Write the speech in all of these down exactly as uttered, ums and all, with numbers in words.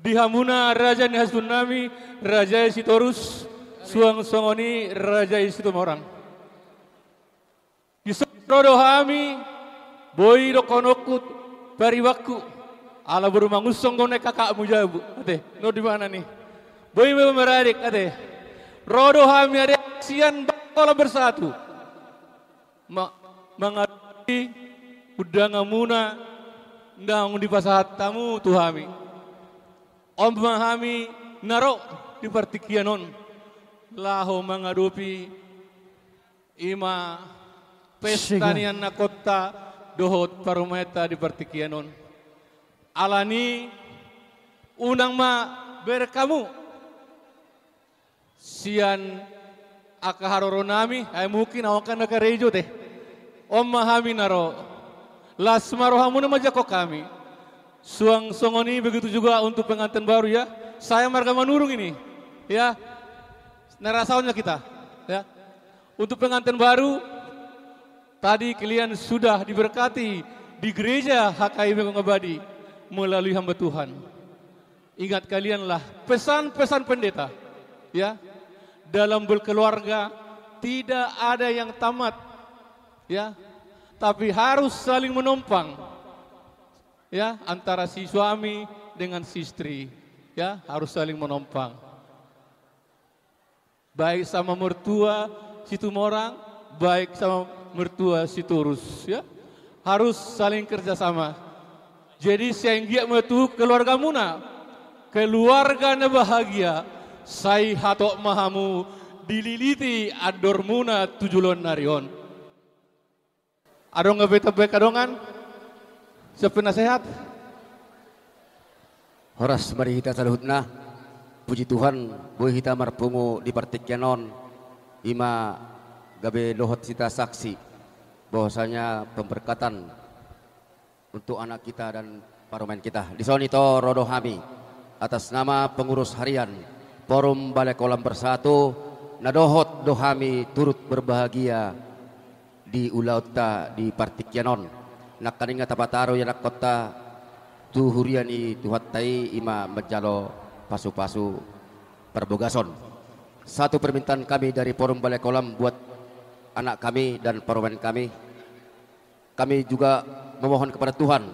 Di hamuna raja ni hasuhuton nami, raja i Sitorus, suang songon i raja i Situmorang. Dison ro do hami, boi dohononku paribanku, ala boru Mangunsong do na i kakakmu jabu, ate, nuaeng di mana ni. Boi ma maradek, ate. Ro do hami ate sian Balai Kolam Bersatu. Ma-, mangadopi undanganmuna naung dipasahat hamu tu hami. On ma hami na ro di partingkian on, laho mangadopi i ma pesta Sega. Ni anakkonta dohot parumaenta di partingkian on. Alani unang ma bereng hamu sian angka haroro nami, ai mungkin ahu angka na karejo te. On ma hami na ro. Las ma rohamuna manjangkon hami. Suang songon i begitu juga untuk pengantin baru ya. Saya marga Manurung ini. Ya. Narasaan ya kita. Ya. Untuk pengantin baru, tadi kalian sudah diberkati di gereja H K I Megong Abadi melalui hamba Tuhan. Ingat kalianlah pesan-pesan pendeta, ya. Dalam berkeluarga tidak ada yang tamat, ya. Tapi harus saling menompang, ya, antara si suami dengan si istri, ya, harus saling menompang. Baik sama mertua Situmorang, baik sama mertua Sitorus, ya. Harus saling kerjasama. Jadi sai anggiat ma tu keluargamuna keluarga na bahagia, sai hatop ma hamu dililiti andormuna tu joloan ni ari on. Adong gabe tambahan angka dongan? Siap penasehat? Horas ma di hita saluhutna. Puji Tuhan, boi hita marpungu di partingkian on, i ma gabe dohot hita saksi bahwasanya pemberkatan untuk anak kita dan parumaen kita. Dison ito ro do hami atas nama pengurus harian Forum Balai Kolam Bersatu, na dohot do hami turut berbahagia di ulaonta di partingkian on. Nangkaning na tapataru i anakkonta tu huria ni Tuhanta i, i ma manjalo pasu-pasu parbagason. Satu permintaan kami dari Forum Balai Kolam buat anak kami dan parumaen kami. Kami juga memohon kepada Tuhan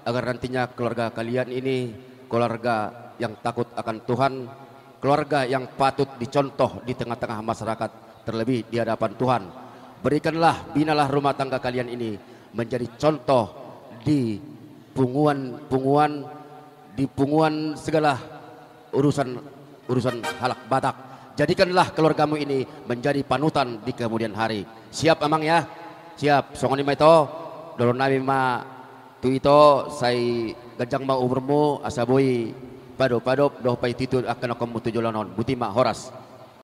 agar nantinya keluarga kalian ini keluarga yang takut akan Tuhan, keluarga yang patut dicontoh di tengah-tengah masyarakat, terlebih di hadapan Tuhan. Berikanlah, binalah rumah tangga kalian ini menjadi contoh di punguan-punguan, di punguan segala urusan, urusan halak Batak. Jadikanlah keluargamu ini menjadi panutan di kemudian hari. Siap, Amang, ya? Siap. Songon i ma ito, dohonon nami ma tu ito, sai ganjang ma umurmu, asa boi paadop-adop dohot paihutihut angka anakkonmu tu joloan on. Boti ma, horas.